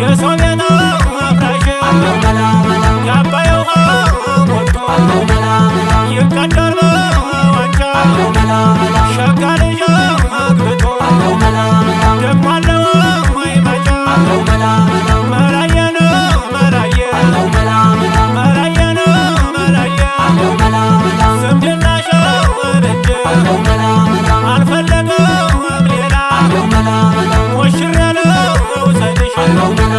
የሰው ቤት አፍራሽ። አለው መላ መላ። የአባይ ውሃ ሞልቶ አለው መላ መላ። ይቀዳል በዋንጫ። አለው መላ መላ። ሸጋ ልጅ አግብቶ አለው መላ መላ። ደግሞ አለው መጫ። አለው መላ መላ። መላየ ነው መላየ። አለው መላ መላ። መላየ ነው መላየ። አለው መላ መላ። ዝምድናሽ እንጂ አለው መላ መላ። አልፈለገውም ሌላ። አለው መላ መላ። ሞሽሬ ልውሰድሽ። አለው መላ